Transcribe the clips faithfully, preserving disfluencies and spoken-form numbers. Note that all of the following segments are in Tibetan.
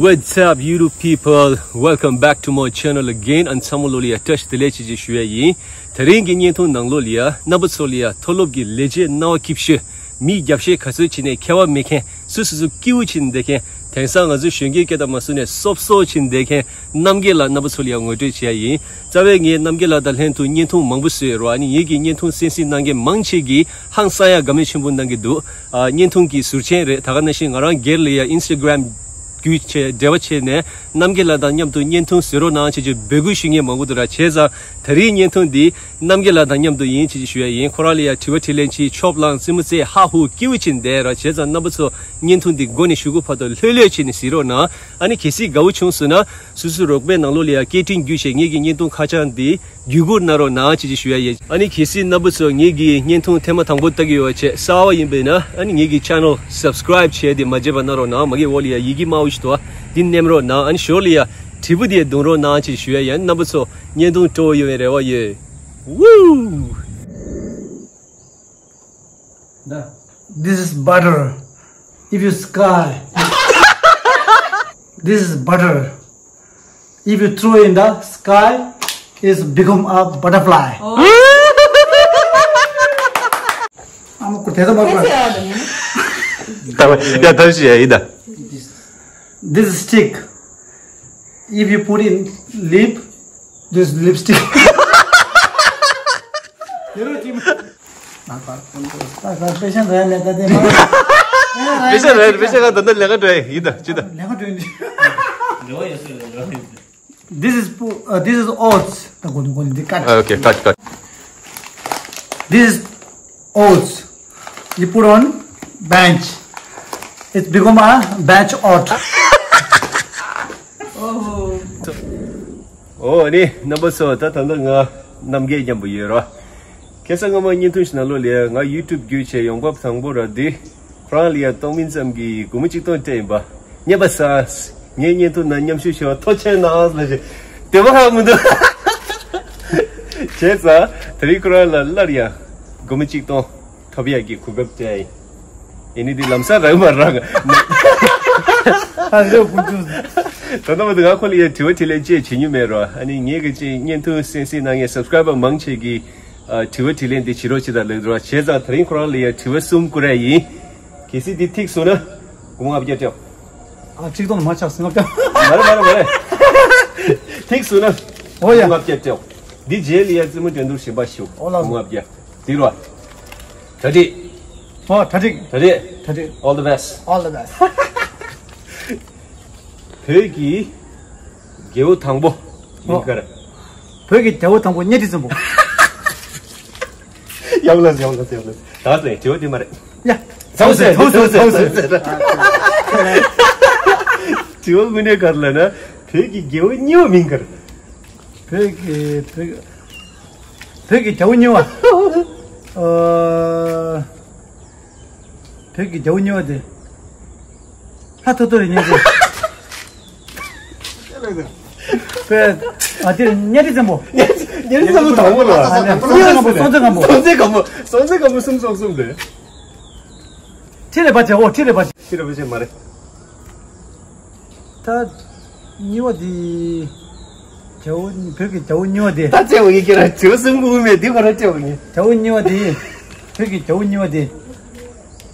What's up, YouTube people? Welcome back to my channel again. ཨ་ནི་ཚང་མ་ལོ་ལ་ཡ་བཀྲ་ཤིས་བདེ་ལེགས་ཅེས་ཅེས་ཞུ་ཡ་ཡིན། དེ་རིང་གི་བརྙན་ཐུང་ནང་ལོ་ལ་ཡ་རྣམ་པ་ཚོ་ལ་ཡ་མཐོ་སློབ་ཀྱི་ལས་བྱེད་སྣང་བ་སྐྱིད་ཤོས། མི་རྒྱབ་བཤད་ག་ཚོད་བྱས་ནས་ཁྱད་པར་མེད་མཁན། སུ་སུ་སུ་སྐྱིད་པོ་བྱས་ནས་བསྡད་མཁན། དེང་སང་ང་ཚོའི་གཞོན་སྐྱེས་སྐད་བརྡ་མ་བཟོ་ནས་སོབ་སོབ་བྱས་ནས་བསྡད་མཁན་རྣམ་རྒྱལ་ལགས་རྣམ་པ་ཚོ་ལ་ཡ་ངོ་སྤྲོད་བྱེད་ཡ་ཡིན། རྩ་བའི་ངས་རྣམ་རྒྱལ་ལགས་དང་ལྷན་དུ་བརྙན་ཐུང་མང་པོ་བཟོས་ཡོད་རེད་བ། ཨ་ནི་ངེད་ཀྱི་བརྙན་ཐུང་གསན་གཟིགས་གནང་མཁན་མང་ཆེ་གིས་ཧང་སང་ཡ་དགའ་མོས་ཆེན་པོ་གནང་གི་འདུག་ཨ། བརྙན་ཐུང་གི་ཟུར་མཆན་རེད། ད་ག་ནང་བཞིན་ང་རང་སྒེར་ལ་ཡ་Instagram བརྒྱུད་བྱས་འབྲེལ་བ་བྱས་ནས་རྣམ་རྒྱལ་ལགས་དང་མཉམ་དུ་བརྙན་ཐུང་བཟོ་རོགས་གནང་ཅེས་ཀྱི་འབོད་སྐུལ་ཞུ་མཁན་མང་པོ་འདུག་ར། བྱས་ཙང་ད་རིང་བརྙན་ཐུང་འདི་རྣམ་རྒྱལ་ལགས་དང་མཉམ་དུ་ཡིན་ཅེས་ཞུ་ཡ་ཡིན། ཁོ་རང་ལ་ཡ་དྲི་བ་དྲིས་ལན་བྱེད། ཆོབ་ལངས་རྩེད་མོ་རྩེ་ཧ་ཧུ་སྐྱིད་པོ་བྱས་ནས་བསྡད་ར། བྱས་ཙང་རྣམ་པ་ཚོ་བརྙན་ཐུང་འདི་མགོ་ནས་གཞུག་གུ་བར་དུ་ལྷོད་ལྷོད་བྱས་ནས་གཟིགས་རོགས་གནང་། ཨ་ནི་གལ་སྲིད་དགའ་བོ་བྱུང་སོང་ན་སོ་སོའི་རོགས་པའི་ནང་ལོགས་ལ་ཡ་སྐད་འཕྲིན་བརྒྱུད་བྱས་ངེད་ཀྱི་བརྙན་ཐུང་ཁ་བྱང་འདི་བརྒྱུད་བསྐུར་གནང་རོགས་གནང་ཅེས་ཞུ་ཡ་ཡིན། ཨ་ནི་གལ་སྲིད་རྣམ་པ་ཚོ་ངེད་ཀྱི་བརྙན་ཐུང་ཐེངས་མ་དང་པོ་ལྟ་གི་ཡོད་པ་བྱས་གསར་པ་ཡིན་པས་ན་ཨ་ནི་ངེད་ཀྱི་channel subscribe བྱས་ཏེ་མ་བརྗེད་པ་གནང་རོགས་གནང་། མ་གི་འོག་ལ་ཡ་ཡི་གེ་དམར་པོ་ཞིག་འདུག་འདི་མནན་རོགས་གནང་། ཨ་ནི་ཞོར་ལ་ཡ་དྲིལ་བུ་དེ་རྡུང་རོགས་གནང་ཅེས་ཞུ་ཡ་ཡིན། རྣམ་པ་ཚོ་བརྙན་ཐུང་སྤྲོ་བོ་ཡོང་བའི་རེ་བ་ཡོད། Woo! This is butter. If you sky, this is butter. If you throw in the sky, it's become a butterfly. ཨ་མ་ཁུ་དེ་ཚོ་མ་ཁུ། ད་ཡ་ད་ཞིག་ཡ་ཡིན་ད། This is stick. If you put in lip, this lipstick. དེ་རུ་ཅིམ། ད་ད་ད་ད་པེ་ཤན་རེད་ནས་ད་དེ་མ། པེ་ཤན་རེད། པེ་ཤན་ག་ད་ད་ལས་ཀ་འགྲོ་ཡི་ཡིན་ད་ཅི་ད། ལས་ཀ་འགྲོ་ཡི། འགྲོ་ཡོད་སུ་ཡོད་འགྲོ་ཡོད། This is pu- uh, this is oats. ད་གོ་ནི་གོ་ནི་འདི་ཀ། Okay, cut, cut. This is oats. You put on bench. It's become a bench oat. ཨོ་ནི་རྣམ་པ་ཚོ་ད་ད་ལྟ་ང་རྣམ་རྒྱལ་མཉམ་པོ་ཡོད་རོ། ཁ་སང་སྔ་མ་བརྙན་ཐུང་ཞིག་ནང་ལོགས་ལ་ང་YouTube བརྒྱུད་བྱས་ཡོང་འབབ་དང་པོ་ར་འདི་ཁོ་རང་ལ་ཡ་གཏོང་མིན་ཙམ་གྱིས་སྒོར་མོ་གཅིག་སྟོང་སྤྲད་ཡིན་པ། རྔན་པ་ཟ། ངའི་བརྙན་ཐུང་ནང་མཉམ་ཞུགས་ཞུ་བ་ཐུགས་རྗེ་གནང་ལ་ཞེས་དེ་མ་ཧ་མི་འདུག་བྱས་ཙང་དེ་རིང་ཁོ་རང་ལ་སླར་ཡང་སྒོར་མོ་གཅིག་སྟོང་ཐོབ་ཡག་གི་གོ་སྐབས་སྤྲད་ཡིན། ཡིན་ནི་འདི་ལམ་སང་རག་མ་རག་ཨ་ལེ་ཀུན་ཀུན། ད་ལྟ་བར་དུ་ང་ཁོ་ལ་ཡང་དྲི་བ་དྲིས་ལན་ཅིག་བྱེད་མྱོང་མེད་རོ། ཨ་ནི་ངས་གི་ཅིག་བརྙན་ཐུང་གསན་གཟིགས་གནང་མཁན་སབ་སི་ཀ་རའི་བར་མང་ཆེ་གིས་ཨ་དྲི་བ་དྲིས་ལན་འདི་བྱེད་རོགས་བྱེད་དང་ལབ་རོ། བྱས་ཙང་དེ་རིང་ཁོ་རང་ལ་ཡང་དྲི་བ་གསུམ་བསྐུར་ཡ་ཡིན། གལ་སྲིད་འདི་ཐིག་སོང་ན་སྒོར་མོ་ལྔ་བརྒྱ་སྤྲད། ཨ་ཁྲིག་ཏོང་མ་ཆག་སུ་ལྔ་བརྒྱ། མ་རེད་མ་རེད་མ་རེད། ཐིག་སོང་ན་ཨོ་ཡ། སྒོར་མོ་ལྔ་བརྒྱ་སྤྲད། འདི་རྗེས་ལ་ཡང་རྩེད་མོ་འགྲན་བསྡུར་གཞན་པ་ཞུ། ཨོ་ལགས་སོ། སྒོར་མོ་ལྔ་བརྒྱ། འདི་རོ། གྲ་སྒྲིག་གྲ་སྒྲིག་གྲ་སྒྲིག་གྲ་སྒྲིག All the best. All the best. བོད་ཀྱི་རྒྱལ་པོ་དང་པོ་མིང་ག་རེ། བོད་ཀྱི་རྒྱལ་པོ་དང་པོ་གཉའ་ཁྲི་བཙན་པོ། ཡག་ལ་ཡག་ལ་ཡག་ལ། ད་ལྟ་དྲི་བ་དེ་མ་རེད། ཡ། ཐོག་སེ་ཐོག་སེ་ཐོག་སེ། དྲི་བ་དངོས་གནས་ག་རེ་ལབ་ན་བོད་ཀྱི་རྒྱལ་པོ་གཉིས་པ་མིང་ག་རེ། བོད་ཀྱི་བོད་བོད་ཀྱི་རྒྱལ་པོ་གཉིས་པ། ཨ། བོད་ཀྱི་རྒྱལ་པོ་གཉིས་པ་དེ། ལྷ་ཐོ་ཐོ་རེ་གཉིས་པ། བོད། ཨ་དེ་གཉའ་ཁྲི་བཙན་པོ། གཉའ་ཁྲི་བཙན་པོ་དང་པོ་ལ། ཨ་ནི་སྲོང་བཙན་སྒམ་པོ། སྲོང་བཙན་སྒམ་པོ། སྲོང་བཙན་སྒམ་པོ། སྲོང་བཙན་སྒམ་པོ་གསུམ་སོང་གསུམ་རེད། ཁྲི་རལ་པ་ཆེ། ཨོ་ཁྲི་རལ་པ་ཆེ། ཁྲི་རལ་པ་ཆེ་མ་རེད། ད་གཉིས་པ་དེ། རྒྱལ་པོ་བོད་ཀྱི་རྒྱལ་པོ་གཉིས་པ་དེ། ད་བཙལ་བ་ངས་ཁྱེད་རང་བྱེད་པ་སེམས་ཁུར་མེད་དེ་ཁོ་རང་བཙལ་བ་ངས། རྒྱལ་པོ་གཉིས་པ་དེ། བོད་ཀྱི་རྒྱལ་པོ་གཉིས་པ་དེ།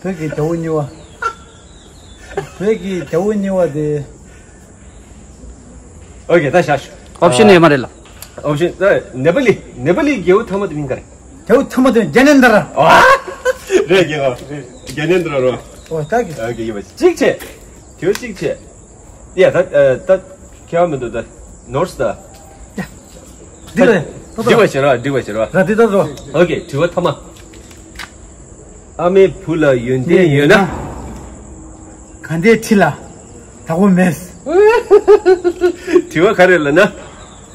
བོད་ཀྱི་རྒྱལ་པོ་གཉིས་པ། བོད་ཀྱི་རྒྱལ་པོ་གཉིས་པ་དེ། ཨོ་ཁེ་ད་བཞག་ཞུ། ཨོབ་ཤན་ཡོད་མ་རེད་ལ། ཨོབ་ཤན་ད་ནེ་པ་ལི་ནེ་པ་ལི་རྒྱལ་པོ་ཐ་མ་དེ་མིང་ག་རེ། རྒྱལ་པོ་ཐ་མ་དེ་རྒྱ་ནན་དར། ཨ། རེད་རྒྱལ་པོ་རྒྱ་ནན་དར་རོ། ཨོ་ད་གི། ཨ་གི་ཡོད་པ་གཅིག་བྱས། དེ་གཅིག་བྱས། ཡ་ད་ད་ཁྱེད་མི་འདུག་ད་ནོར་སི་ད། འདི་ལ་ཏོ་ཏོ། འགྲིག་པ་བྱེད་རོགས། འགྲིག་པ་བྱེད་རོགས། ར་འདི་ཏོ་ཏོ། ཨོ་ཁེ་དྲི་བ་ཐ་མ། ཨ་མའི་བུ་ལ་ཡོན་ཏན་ཡོད་ན། གན་དྷའི་ཁྲི་ལ་བདག་པོ་མེད། དྲི་བ་ག་རེ་ལབ་ན།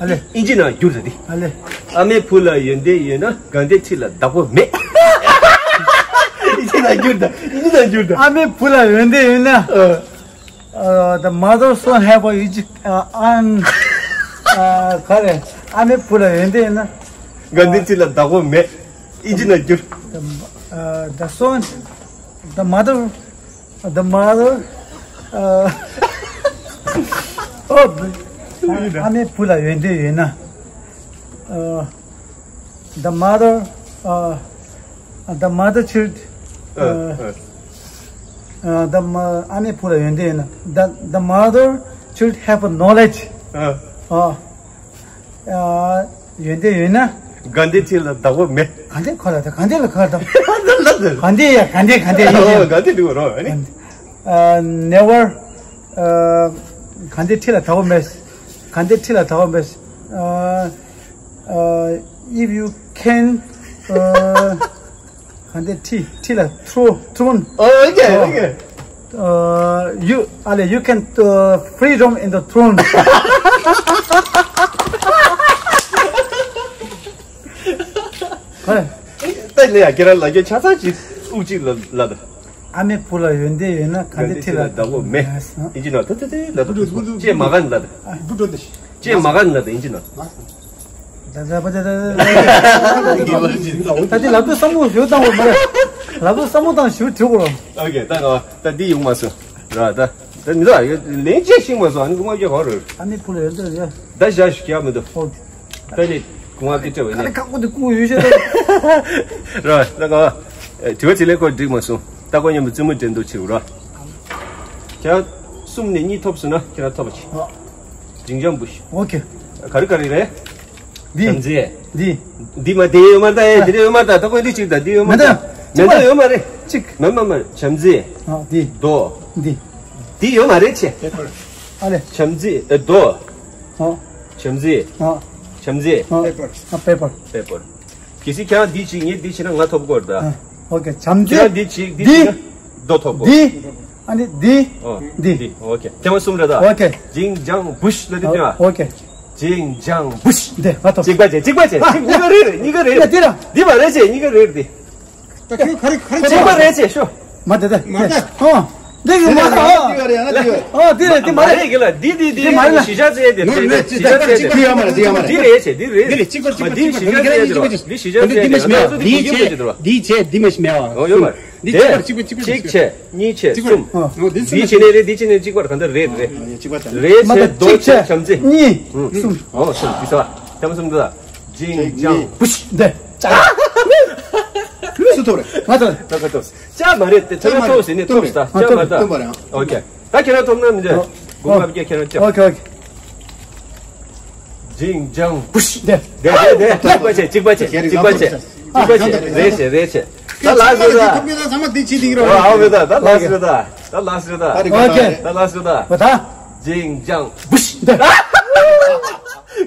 ཨ་ལེ། ཨིན་ཇི་ནང་བསྒྱུར་ད་འདི། ཨ་ལེ། ཨ་མའི་བུ་ལ་ཡོན་ཏན་ཡོད་ན་གན་དྷའི་ཁྲི་ལ་བདག་པོ་མེད། ཨིན་ཇི་ནང་བསྒྱུར་ད། ཨིན་ཇི་ནང་བསྒྱུར་ད། ཨ་མའི་བུ་ལ་ཡོན་ཏན་ཡོད་ན། ཨ། Uh, the mother son have a age, uh, an, uh, ག་རེ། ཨ་མའི་བུ་ལ་ཡོན་ཏན་ཡོད་ན། གན་དྷའི་ཁྲི་ལ་བདག་པོ་མེད། ཨིན་ཇི་ནང་བསྒྱུར། The, uh, the son, the mother, the mother, uh, ཨོ། ཨ་མའི་བུ་ལ་ཡོན་ཏན་ཡོད་ན། ཨ། The mother, uh, the mother child, uh, uh, the mo- ཨ་མའི་བུ་ལ་ཡོན་ཏན་ཡོད་ན། The, the mother should have a knowledge. ཨ། ཨ། ཨ། ཡོན་ཏན་ཡོད་ན། དགའ་ལྡན་ཁྲི་ལ་བདག་པོ་མེད། དགའ་ལྡན་ཁོ་ལ་ད་དགའ་ལྡན་ལ་ཁ་ད། དགའ་ལྡན་ཡ་དགའ་ལྡན་དགའ་ལྡན་ཡིན། ཨོ། དགའ་ལྡན་འདུག་རོ་ཨ་ནི། ཨ། Never, uh, དགའ་ལྡན་ཁྲི་ལ་བདག་པོ་མེད། དགའ་ལྡན་ཁྲི་ལ་བདག་པོ་མེད། ཨ། ཨ། If you can, uh, དགའ་ལྡན་ཁྲི་ཁྲི་ལ་throw throne. ཨོ། ཨོ་ཁེ། ཨོ་ཁེ། Uh, you, ཨ་ལེ། You can, uh, freedom in the throne. ཧེ། ད་ལེ་ཡ་ཁྱེད་རང་ལ་རྒྱུ་ཆ་ཚང་ཅིག་དབུགས་གཅིག་ལ་ལ་ད། ཨ་མའི་བུ་ལ་ཡོན་ཏན་ཡོད་ན་དགའ་ལྡན་ཁྲི་ལ་བདག་པོ་མེད། ཨིན་ཇི་ནོ་ད་ད་ད་ལ་ད་ཅེས་མ་ག་ནི་ལ་ད། ཅེས་མ་ག་ནི་ལ་ད་ཨིན་ཇི་ནོ། ད་ད་ད་ད་ད་ད་ད་དེ་ལབ་དུས་བསམ་བློ་ཞིག་བཏང་དགོས་མ་རེད། ལབ་དུས་བསམ་བློ་བཏང་ཞིག་དྲི་དགོས་རོ། ཨོ་ཁེ། ད་ག་ད་འདི་ཡོང་མ་སོང་། ར་ད་ད་མི་འདུག་ལན་ཅེས་ཤིང་མ་སོང་། ཨ་ནི་ཀུ་མ་ཀྱོ་ག་རེད། ཨ་མའི་བུ་ལ་ཡོད་འདོད་ཡོད། ད་བཞག་ཞིག་ཡ་མི་འདུག་ཨོ། ད་ནི་ཀུ་མ་ཀི་ཅོ་བས་ནི། ཁ་ཁོ་དེ་ཀུ་ཡོད་ཤེས་ད། ར་ད་ག་དྲི་བ་དྲིས་ལན་ཁོ་འགྲིག་མ་སོང་། ད་ཁོ་མཉམ་དུ་བཙུན་མོ་འགྲན་བསྡུར་བྱེད་རོགས། ཁྱེད་རང་གསུམ་ནས་གཉིས་ཐོབ་སོང་ན་ཁྱེད་རང་ཐོབ་པ་བྱེད། ཨོ། ཇིང་ཇང་བུཤ། ཨོ་ཁེ། ག་རེ་ག་རེ་རེད། འདི། བྱམས་བརྩེ། འདི། འདི་མ་དེ་ཡོད་མ་རེད་ད། ཨེ། འདི་ནས་ཡོད་མ་རེད་ད། ད་ཁོས་འདི་གཅིག་ད། འདི་ཡོད་མ་རེད་ད། མེད་ད། ཡོད་མ་རེད། གཅིག་མ་མ་མ། བྱམས་བརྩེ། ཨ། འདི། རྡོ། འདི། འདི་ཡོད་མ་རེད་ཆེ། ཨ་ལེ། བྱམས་བརྩེ། ཨེ། རྡོ། ཨ། བྱམས་བརྩེ། ཨ། བྱམས་བརྩེ། ཨ། ཨ། པེ་པར། པེ་པར། གལ་སྲིད་ཁྱེད་རང་འདི་གཅིག་ངས་འདི་བྱས་ན་ང་ཐོབ་དགོས་རེད་ད། ཨ། ཨོ་ཁེ། བྱམས་བརྩེ། ཁྱེད་རང་འདི་གཅིག་འདི་བྱས་ན་རྡོ་ཐོབ་དགོས། འདི། ཨ་ནི་འདི། ཨོ། འདི། འདི། ཨོ་ཁེ། ཐེངས་མ་གསུམ་རེད་ད། ཨོ་ཁེ། ཇིང་ཇང་བུཤ་ལ་འདི་ཨོ། ཨོ་ཁེ། ཇིང་ཇང་བུཤ། འདི་ང་ཐོབ། གཅིག་པ་བྱས། གཅིག་པ་བྱས། ཨ། གཅིག་གཉིས་ཀ་རེད་རེད། གཉིས་ཀ་རེད་རེད། འདི་ར། འདི་མ་རེད་བྱས། གཉིས་ཀ་རེད་རེད་འདི། ད་ཁྱོད་ག་རེ་ག་རེ་གཅིག་པ་རེད་བྱས་ཤོ། མ་དེ་ད། མ་ད། ཨོ། འདི་གི་མ་ད། འདི་ག་རེད། ཨ་ན་འདི་ག་རེད། ཨོ། འདི་རེད། འདི་མ་རེད། གི་ལ་འདི་འདི་འདི་འདི་མ་རེད་ལ། གཞིས་ཆགས་རྩེ་དེ། འདི་རེད་བྱས། འདི་མ་རེད་བྱས། འདི་རེད་བྱས། འདི་རེད་བྱས། འདི་རེད་བྱས། གཅིག་པ་གཅིག་པ་གཅིག་པ། འདི་གཞིས་ཆགས་རྩེ་དེ། འདི་མ་ཤི་མེད་བ། འདི་བྱས། འདི་བྱས། འདི་མ་ཤི་མེད་བ། ཨོ་ཡོད་མ་རེད། འདི་གཅིག་པ་གཅིག་པ་གཅིག་པ། གཅིག་བྱས། གཉིས་བྱས། གསུམ། འདི་བྱས་ནས་རེད། འདི་བྱས་ནས་གཅིག་པ་རེད། གང་ལྟར་རེད་རེད། རེད་བྱས། རྡོ་བྱས། བྱམས་བརྩེ། གཉིས། གསུམ། ཨོ་གསུམ། འདི་ས་ཐེངས་མ་གསུམ་འདི་ལ། ཇིང་ཇང་བུཤ། འདི། ལུས་སུ་ཐོབ་རེད། ང་ཐོབ། ད་ཁ་ཐོབ། ཅག་མ་རེད་དེ། ཐོབ་རེད། ཐོབ་ཟེར་ནས་ཐོབ་ས། ཅག་མ་རེད། ཨོ་ཁེ། ད་ཁྱེད་རང་ཐོབ་ན་མི་འདྲ། ཨོ། དགུང་ལྔ་བརྒྱ་ཁྱེད་རང་ཅག་ཨོ་ཁེ། ཨོ་ཁེ། ཇིང་ཇང་བུཤ། འདི། འདི་འདི་འདི། གཅིག་པ་བྱས། གཅིག་པ་བྱས། གཅིག་པ་བྱས། གཅིག་པ་བྱས། རེད་བྱས། རེད་བྱས། ད་ལགས་སོ་ད། ད་ལགས་སོ་ད། ད་ལགས་སོ་ད། ད་ལགས་སོ་ད། ཨོ་ཁེ། ད་ལགས་སོ་ད། ཇིང་ཇང་བུཤ། འདི།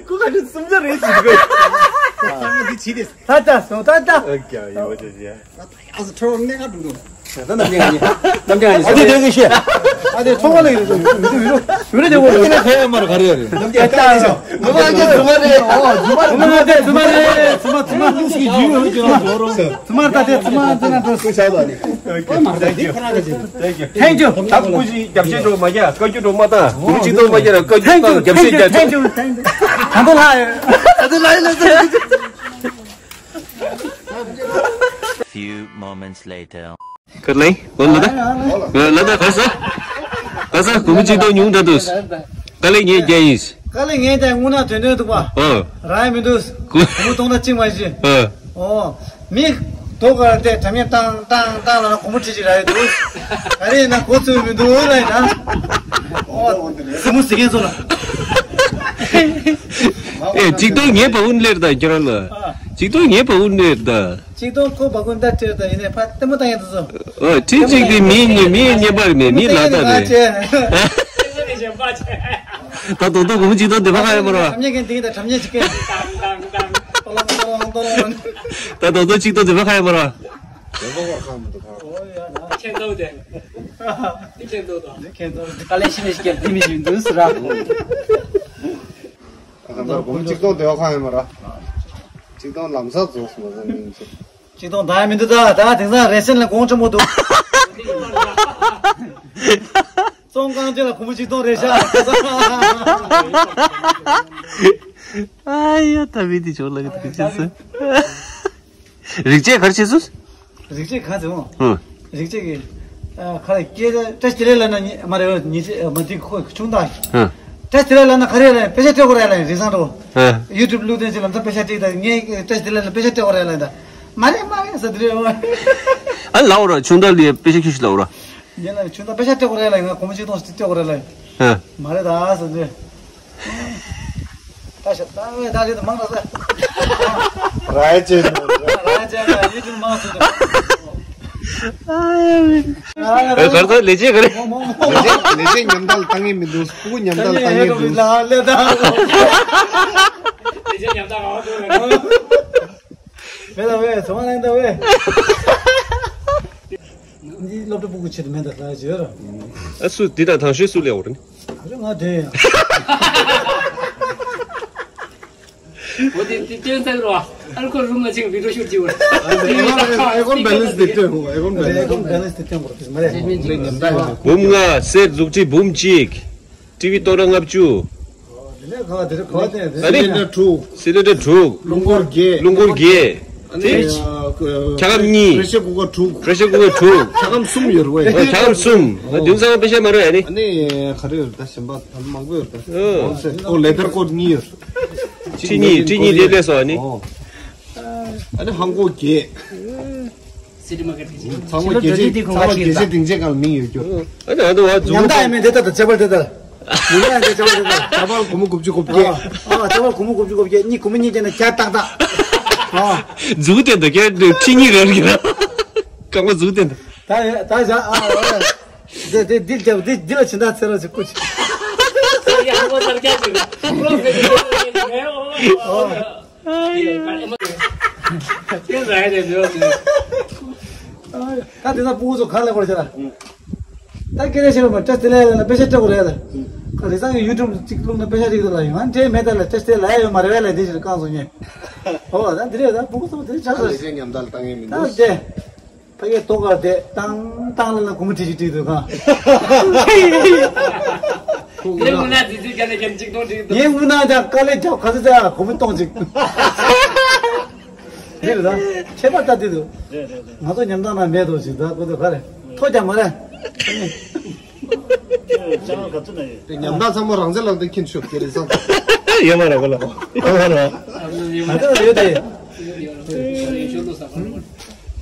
ཁོ་ག་ཚོད་གསུམ་ཆ་རེད་ཟེར་གི། ད་ད་སོང་ད་ད། ཨོ་ཁེ། ཡོད་ཅེ་ཅེ། ཨ་ཚོ་ཁྲོ་གནས་ཀ་འགྲོ་འགྲོ། ད་ནམ་རྒྱང་ནི། ནམ་རྒྱང་ནི། ཨ་དེ་དེ་གི་ཤེས། ཨ་དེ་ཚོང་པ་ལ་ཡོད་རེད། མི་འདུག་མི་འདུག་མི་འདུག་དེ་ནས་ཁ་ཡ་མར་ག་རེ་ཡོད་རེད། ནམ་རྒྱང་ད་ནི་ཤོ། ནུ་མ་རྒྱ་ནུ་མ་རེད། ཨོ་ནུ་མ་རེད། ནུ་མ་རེད། ནུ་མ་རེད། ནུ་མ་རེད། ནུ་མ་རེད། ནུ་མ་རེད། ནུ་མ་རེད། ནུ་མ་རེད། ནུ་མ་རེད། ནུ་མ་རེད། ནུ་མ་རེད། ནུ་མ་རེད། Thank you. ད་ཀུ་ཅི་རྒྱབ་ཤེས་འགྲོ་མ་རྒྱ། བཀའ་བཀྱོན་འགྲོ་མ་ད། ཀུ་ཅི་འགྲོ་མ་རྒྱ་ལ་བཀའ་བཀྱོན་དང་རྒྱབ་ཤེས་རྒྱབ་ཤེས། Thank you. Thank you. ད་དུང་ལྷག་ཡོད། ད་དུང་ལྷག་ཡོད། Few moments later. ཀར་ལེ། ཨོ་ལ་ད། ལ་ད་ག་ས། ག་ས་གོང་ཅི་དོ་ཉུང་ད་དུས། ཀ་ལེ་ངས་རྒྱ་ཡིན། ཀ་ལེ་ངས་ཀྱང་དངོས་གནས་དོན་དོན་འདུག་པ། ཨོ། རང་ཡང་མི་འདུག་གོང་མོ་གཏོང་ན་གཅིག་མ་གཞི། ཨོ། ཨོ། མི་དོ་གར་དེ་དྲ་མཉམ་ཏང་ཏང་ཏང་ལ་ན་གོང་མོ་ཁྲིད་ཅིག་ར་ཡོད་འདུག་ག་རེ་ཡིན་ན་གོ་ཚོད་མི་འདུག་ལ་ཡིན་ན། ཨོ། སེ་མོ་ཟི་གེ་ཚོ་ལ། ཨེ་གཅིག་ཏོ་ངའི་བ་འུན་ལེར་ད་ཁྱོད་རང་ལ། གཅིག་ཏོ་ངའི་བ་འུན་ལེར་ད། གཅིག་ཏོ་ཁོ་བ་འུན་ད་ཁྱོད་ད་ཡིན་ནས་ཕ་ལྟད་མོ་ལྟ་ཡ་དུ་ཚོ། ཨ་ཁྲིད་གཅིག་དེ་མིའི་མིའི་བརྙན་པར་མེད། མིའི་ལ་ད་རེད། ད་དོ་དོ་གོང་གཅིག་ཏོ་དེ་བ་ཁ་ཡ་མ་ར། དྲ་མཉམ་གན་དེ་ད་དྲ་མཉམ་ཅིག་གན། ད་དོ་དོ་གཅིག་ཏོ་དེ་བ་ཁ་ཡ་མ་ར། ཁྱེད་ཚོ་དེ། ཁྱེད་ཚོ་དེ། ཀ་ལེ་ཤི་ནི་ཤི་ཀྱང་དེ་མི་ཞིག་འདུག་ཟེར་ར། ཨ་ཁ་མར་གོང་གཅིག་སྟོང་སྡེ་བ་ཁང་ཡིན་མ་ར། གཅིག་སྟོང་ལམ་སང་རྫོགས་སོང་བ་ཟེར་མིན་ཆེ། གཅིག་སྟོང་ད་མི་འདུག་ད་ད་དེང་སང་རེ་སེན་ལ་གོང་ཆེན་པོ་འདུག་ཙོང་ཁང་ཅན་ལ་གོང་བུ་གཅིག་སྟོང་རེ་ཤ། ཨ་ཡ་ད་མི་འདི་ཆོག་ལ་གི་དུ་ཆེ་སུ། རིག་བྱེད་གར་ཆེ་སུ། རིག་བྱེད་ག་ཚོད་འོང་། ཨང་། རིག་བྱེད་ཀྱི། ཁ་རེ་སྐད་བཀྲ་ཤིས་བདེ་ལེགས་ལབ་ན་མ་རེད། ཉི་ཚེ་མ་ཐིག་ཁོ་ཆུང་དང་། བཀྲ་ཤིས་བདེ་ལེགས་ལབ་ན་ག་རེ་ལབ་ན་དཔེ་ཆ་སྤྲད་དགོས་རེད་ལབ་རིག་བཟང་འགྲོ། ཡུ་ཊུབ་བླུགས་དོན་ཅིག་ལམ་སང་དཔེ་ཆ་སྤྲད་དང་ངས་བཀྲ་ཤིས་བདེ་ལེགས་ལབ་དཔེ་ཆ་སྤྲད་དགོས་རེད་ལབ་ད། མ་རེད་མ་རེད་ཟེར་དེ་རེད། ཨ་ལའོ་ར་ཆུང་དང་ལི་དཔེ་ཆ་ཁྱོད་ཤི་ལའོ་ར། ངས་ལ་ཆུང་དང་དཔེ་ཆ་སྤྲད་དགོས་རེད་ལབ་ང་སྒོར་མོ་གཅིག་སྟོང་ཞིག་སྤྲད་དགོས་རེད་ལབ། མ་རེད་ད་ཟེར་དེ། ད་ཤ་ད་ད་རེད་མང་ར་ས། ར་ཡ་ཅན། ར་ཡ་ཅན་ཡུ་ཊུབ་མང་སུ། གར་ས་ལས་བྱེད་ག་རེ། ལས་བྱེད་ལས་བྱེད་ཉམ་ཐག་བཏང་གི་མི་འདུག་སྤུ་གུ་ཉམ་ཐག་བཏང་གི་འདུག་ལས་བྱེད་ཉམ་ཐག་རང་ཚོ་མེད་ད་བས་ཚོང་ལེན་ད་བས། འདི་སློབ་གྲྭ་སྤུ་གུ་ཆེད་དུ་མེད་ད་ལྟ་བརྗོད་ར། ཨ་སུ་འདི་དང་དང་ཤོས་སུ་ལས་འོར་ནི། ཨ་ཅོ་ང་དེ་ཡང་། འོ་དེ་དེ་སྟོན་ཚར་རོ། ཨ་ཁོ་རུམ་ལ་ཅིག་བི་ཌིའོ་ཤུ་ཊི་བྱེད་འོར། ཨེ་ཀོན་བེ་ལེན་སི་དེ་སྟོན་འོ་ཨེ་ཀོན་བེ་ལེན་སི། ཨེ་ཀོན་བེ་ལེན་སི་དེ་སྟོན་འོར་དེ་མ་རེད། འབུམ་ལྔ་གསེར་མཛུབ་ཁྲི་འབུམ་གཅིག་ཊི་བི་སྟོང་ཕྲག་ལྔ་བཅུ། དེ་ནས་ག་བ་དེ་རེད་ག་བ་དེ་རེད། ཨ་ནི། སི་ལིན་ཌར་དྲུག་སི་ལིན་ཌར་དྲུག་རླུང་འཁོར་བརྒྱད། རླུང་འཁོར་བརྒྱད། ཨ་ནི། དེ། ཨ་ཁ། འཁྱག་སྒམ་གཉིས། པེ་ཤར་ཀུ་ཀར་དྲུག་པེ་ཤར་ཀུ་ཀར་དྲུག་འཁྱག་སྒམ་གསུམ་ཡོད་རེད་པས། འཁྱག་སྒམ་གསུམ། ཨ་དེང་སང་པེ་ཤ་མ་རེད་ཨ་ནི། ཨ་ནི་ག་རེ་ཡོད་རེད་ད་གཞན་པ་ད་མང་པོ་ཡོད་རེད་ད། ཨོ་ལེ་དར་ཀོཊ་གཉིས་ཡོད། ཁྲི་གཉིས་ཁྲི་གཉིས་དེ་སླེབས་སོང་ཨ་ནི། ཨོ། ཨ་ནི་ཧང་གོ་བརྒྱད། སི་ཊི་མར་ཀེཊ་གི་ཚང་མ་རྒྱལ་སྤྱི་ཚང་མ་རྒྱལ་སྤྱི་སྡིངས་ཆའི་སྒང་ལ་མིང་ཡོད་རྒྱུ། ཨ་ནི་ཨ་ནི་བ་ཉམ་ཐག་ཡིན་མིན་དེ་ལྟར་དང་ཁྱད་པར་དེ་ལྟར། ཉམ་ཐག་ཡིན་དེ་ཁྱད་པར་དེ་ལྟར། ཇ་པལ་སྒོར་མོ་དགུ་བཅུ་གོ་བརྒྱད། ཨ་ཇ་པལ་སྒོར་མོ་དགུ་བཅུ་གོ་བརྒྱད་གཉིས་སྒོར་མོ་གཉིས་བརྒྱབ་ན་བརྒྱ་ཏག་ཏག་ཨ། མཛུབ་བསྟན་དང་ཁྱེད་ཁྲི་གཉིས་རེ་རེ་གི་ར། རྐང་པ་མཛུབ་བསྟན་དང་། ད་ད་བཞག་ཨ། ཨ། དེ་དེ་འདི་རྒྱབ་འདི་འདི་ལ་ཕྱིན་ད་ཚེ་རོགས་ཀྱི་སྐུ་ཅི། ཡག་པོ་ཟེར་རྒྱ་ཅིག་རེད། ཨོ། ཨ་ཡེ། ད་དེ་ན་སྤུ་གུ་ཚོ་གང་ལས་བར་བྱ་ལ། ད་སྐད་ཆ་བཤད་རོགས་མ་སྤྲད་དེ་ལས་ལ་དཔེ་ཆ་སྤྲད་དགོས་རེད་ལ། ཁ་རེ་ཚང་གི་ཡུ་ཊུབ་གཅིག་བླུགས་ན་དཔེ་ཆ་རིག་ཏུ་ལ་ཡོང་ཨ་འདྲེ་མེད་ད་ལ་སྤྲད་དེ་ལ་ཡ་ཡོད་མ་རེད་བས་ལ་དེ་ཞིག་རྐང་བཟོ་ཉེ། ཨོ་ད་འདི་རེད་ད་སྤུ་གུ་ཚོ་དེ་ཆགས་ད་ལས་ཀྱི་ཉམས་ད་ལ་བཏང་ཡས་མི་ད་འདུག་དེ། ཕ་གིའི་ཐོག་ཁར་བསྡད་བཏང་བཏང་ལ་ལ་སྒོར་མོ་ཁྲི་གཅིག་སྤྲད་འདུག་ག་དེ་མུ་ན་དེ་དུས་ཀྱང་ལས་ཀྱང་གཅིག་སྟོང་སྤྲད་འདུག་ངས་མུ་ན་ཀྱང་དཀའ་ལས་རྒྱབ་ག་ཚོད་ཀྱང་སྒོར་མོ་སྟོང་གཅིག་དེ་རེད་ད། ཁྱད་པར་ལྟ་དེ་འདུག་རེད་རེད་རེད། ང་ཚོ་ཉམས་ཐག་ན་མེད་དོ་ཞིག་ད་ཁོ་ཚོ་ག་རེ་ཐོ་རྒྱག་མ་རེད། ཅང་ག་ཚོད་ན་ཡོད། དེ་ཉམས་ཐག་ཚང་མ་རང་བཙན་ལག་དེ་ཁྱེར་ཤོག་ཀྱེ་རེད་བཟང་། ཡོད་མ་རེད་གོ་ལ། ཡོད་མ་རེད། ང་ཚོ་ཡོད་དེ།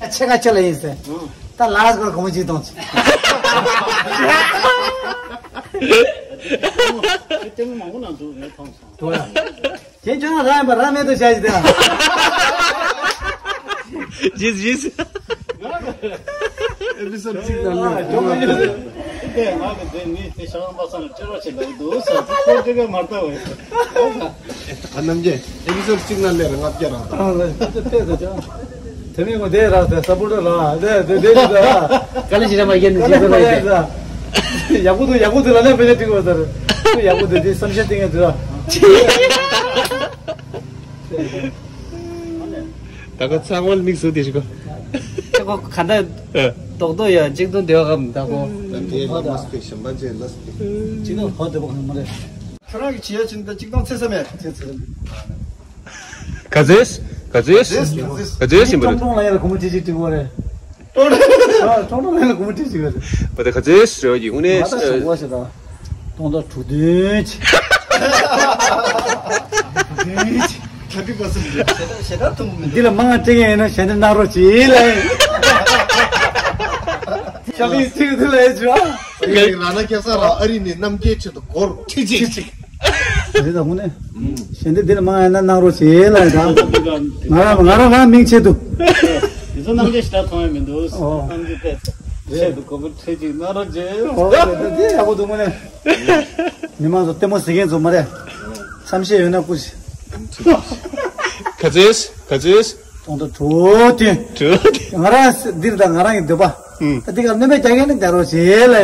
ཨ་ཆེ་ཁ་ཆེ་ལ་ཡིན་ཟེར། ད་ལ་སྐོར་གོང་ཅིག་གཏོང་ཆེ། ལྟད་མོ་མང་པོ་ནང་འདུག་ངས་མཐོང་སོང་། དེ་ཁྱོད་རང་རང་ཡིན་པ་རང་མེད་དུ་བྱ་ཞིག་དང་། ཇིས་ཇིས། ཨེ་པི་སོ་ཌི་གཅིག་དང་ལས་ཨ་ཅོག་མ་ཉོས་ཏེ། དེ་ང་གི་དེ་མི་དེ་ཤ་ཁང་པ་ས་ནས་སྤྲད་རོགས་བྱེད་ལབ་འདུག་ཟེར་དུས་ཁོ་དེ་ག་མ་ལྟ་བས། ཨ་རྣམ་རྒྱལ་ཨེ་པི་སོ་ཌི་གཅིག་ནང་ལས་ལྔ་བརྒྱ་རང་དང་། ཨ་ལ་ལྟ་ལྟ་ལྟ་ལྟ། དེ་མིན་ངོ་དེ་ར་དེ་ས་པོར་ཊར་ར་དེ་དེ་དེ་ར། དཀའ་ལས་ཞེ་དྲག་མ་བརྒྱབ་ནས་དཀའ་ལས་ཞེ་དྲག་མ་བརྒྱབ་ས། ཡག་པོ་འདུག་ཡག་པོ་འདུག་ལབ་ན་དཔེ་ཆ་འབྲི་དགོས་ས་རེད། ཡག་པོ་འདུག་དེ་བསམ་ཤེས་བསྟེན་ཡ་འདུག་ར། ད་ག་ཚང་མ་དམིགས་སུ་དེ་ཞིག་གོ། ཁྱེད་ཁོ་ག་འདྲ། ཨ། རྡོག་རྡོག་ཡ་གཅིག་ཏུ་འདེབས་གམ་ད་གོ། ད་དེ་ལ་མ་སྟེ་ཞིམ་པ་ཅན་ལ་སྟེ། གཅིག་ཏུ་ཧོ་དེ་པོ་གང་མ་རེད། ཁྱོད་རང་གི་བྱེད་ཡ་ཅིན་ད་གཅིག་དང་ཚེ་ས་མེད། ཚེ་ཚེ། ག་ཚོད། ག་ཚོད། ག་ཚོད་ཡིན་པ་རེད། ཀྲོང་ཀྲོང་ལ་ཡ་ལ་གོ་མོ་ཅི་ཅི་ཏི་བོ་རེད། ཀྲོང་ཀྲོང་ལ་ཡ་ལ་གོ་མོ་ཅི་ཅི་བོ་རེད། བ་ད་ག་ཚོད་ཟེར་བ་ཡིན་དངོས་གནས། ང་ད་ཞོག་པ་ཞེ་དྲག་སྟོང་ཕྲག་དྲུག་བདུན་ཅིག་དྲུག་བདུན་ཅིག་ཁ་པི་པ་སི་ཞེ་དྲག་ཐུང་མི་འདི་ལ་མང་སྤྲད་མཁན་ཡིན་ན་གཞན་དེ་གནང་རོགས་གྱིས་ལ། ཤ་པི་ཚིག་དེ་ལ་ཡ་ཅི་བ། ར་ན་ཁེ་ས་ར་ཨ་རི་ནས་རྣམ་རྒྱལ་ཆེད་དུ་སྒོར་ཁྲི་གཅིག་དེ་དང་དངོས་གནས། གཞན་དེ་འདི་ལ་མང་ཡང་ན་གནང་རོགས་བྱེད་ལ་ཡིན་ད། ང་རང་ང་རང་རང་མིང་ཆེད་དུ། དེ་ཚོ་རྣམ་རྒྱལ་ཞེ་དྲག་མཐོང་ཡ་མི་འདུག་ཨོ། རྣམ་རྒྱལ་ཏེ། ཆེད་དུ་གོ་བོ་ཁྲི་གཅིག་གནང་རོགས་བྱེད། ཨོ་དེ་ཡག་པོ་འདུག་དངོས་གནས། མི་མང་ཚོ་ལྟད་མོ་གཟིགས་མཁན་ཚོ་མ་རེད། བསམ་ཤེས་ཡོད་ན་སྐུ་མཁྱེན། ག་ཚོད། ག་ཚོད། སྟོང་ཕྲག་དྲུག་བདུན། དྲུག་བདུན། ང་རང་འདིར་དང་ང་རང་གི་འདོད་པ། ཨུམ། ད་འདི་ག་སྣོན་པ་རྒྱག་མཁན་ནི་རྒྱག་རོགས་བྱེད་ལ།